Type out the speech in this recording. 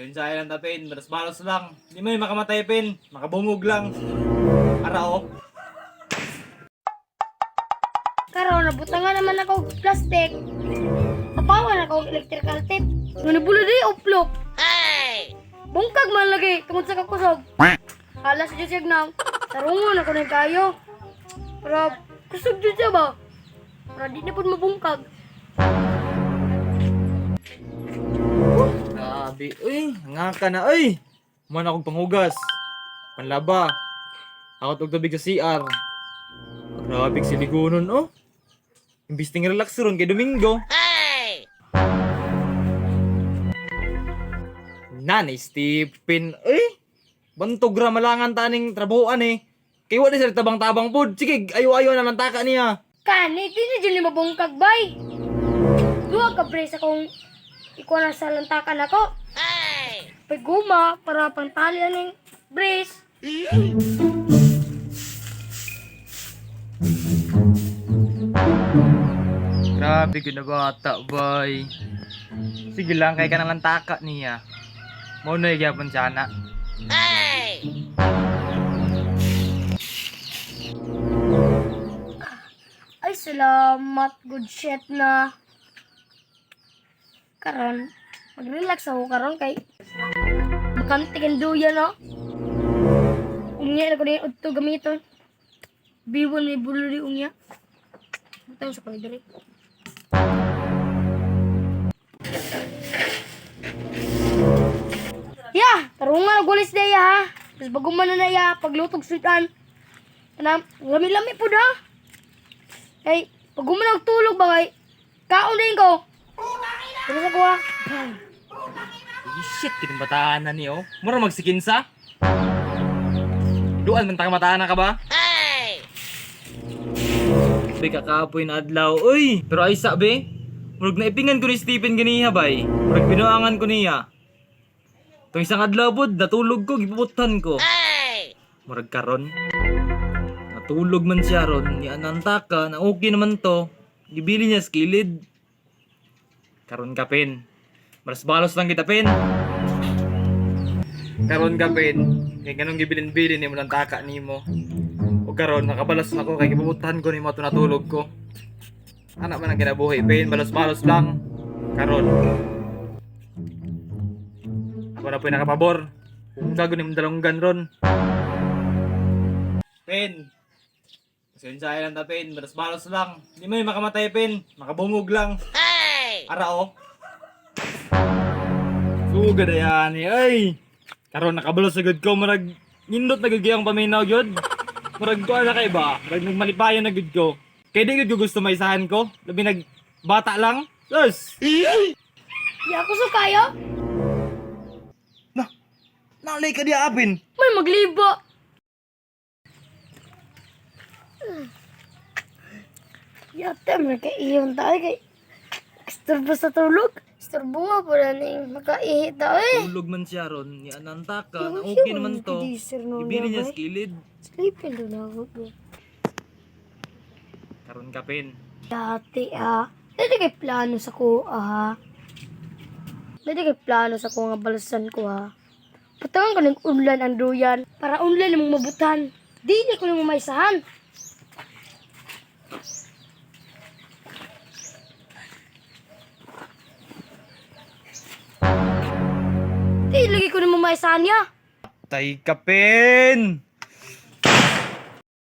Pasensya lang ta, Pin. Balos-balos lang. Di mo makamatay, Pin. Makabungog lang. Ara, oh. Karon nabutangan naman ako og plastic. Tapawan ako og electrical tape. Nga di uplok. Ay! Bungkag man lagi tungod sa kakusog. Halas jud siya nang tarungon ako na kayo. Pero kusog jud siya ba? Para di na pud mabungkag. Grabe, uy. Nga ka na, uy. Man akong panghugas. Panlaba. Ako og tubig sa CR. Grabe, siligunon, oh. Imbis ting relax ron kay Domingo. Nanay Stephen, uy. Bantog ra malangan taning trabahoan eh. Kay wa di sila tabang-tabang pod. Sige, ayo-ayo na lang taka niya. Kani di na jud ni mabungkag bay. Duha ka brace akong ikuha na sa lantakan ako. Ay! Paguma para pantali aning brace. Grabe gud na bata, bay. Sige lang kay kanang lantaka niya. Mao na gyapon siya na. Ay, salamat. Good shit na. Karon, mag-relax ako karon kay bakante kang duya, no? Unya na ko na yung udto gamiton. Biwon may bulo di unya. Butang sa panidiri. Ya, tarungan og gulis na ya ha. Mas bago man na ya paglutog sweetan. Kanang lami-lami pud ha. Kay pag gumanag tulog ba kay kaon din ko. Pero sa kuha. Ay, shit, kinong bataan na niyo. Mura magsikinsa. Duan man ta ka mataan na ka ba? Ay! Be, kakapoy na adlaw. Uy! Pero ay sa be, murag naipingan ko ni Stephen ganiha bay. Murag binuangan ko niya. Itong isang adlaw pod, natulog ko, gipuputan ko. Murag karon. Natulog man siya ron, ni anantaka, na okay naman to. Gibili niya sa kilid. Karon ka, Pin. Balos-balos lang kita, Pin. Karon ka, Pin. Kay ganong gibilin-bilin nimo lang taka nimo. O karon nakabalas na ko kay gibubutahan ko nimo ato natulog ko. Anak man ang kinabuhi, Pin. Balos-balos lang. Karon. Ako na po'y nakapabor. Kung sago nimo dalonggan ron. Pin. Pasensya lang ta, Pin. Balos-balos lang. Di mo makamatay, Pin. Makabungog lang. Ara oh. Suga na yan eh. Ay! Karon nakabalo sa gud ko murag nindot na gud ang paminaw gyud. Murag ko na kay ba? Murag nagmalipayon na gud ko. Kay di gud ko gusto maisahan ko. Labi nag bata lang. Sus! Ya ako so kayo. Na, nalay ka di apin. May maglibo. Yate, may kaiyon tayo kay Istorbo sa tulog. Istorbo nga po na ning makaihi tayo eh. Tulog man siya ron, ni anantaka, na okay naman to. Ibili niya sa kilid. Sleeping doon ako. Bro. Karon ka pin. Dati ah. Dati kay plano sa ko ah. Dati kay plano sa ko nga balasan ko ah. Patangan ko ng unlan ang duyan para unlan mong mabutan. Di niya ko nang maisahan. Di lagi ko nang maisahan niya. Tay ka pin.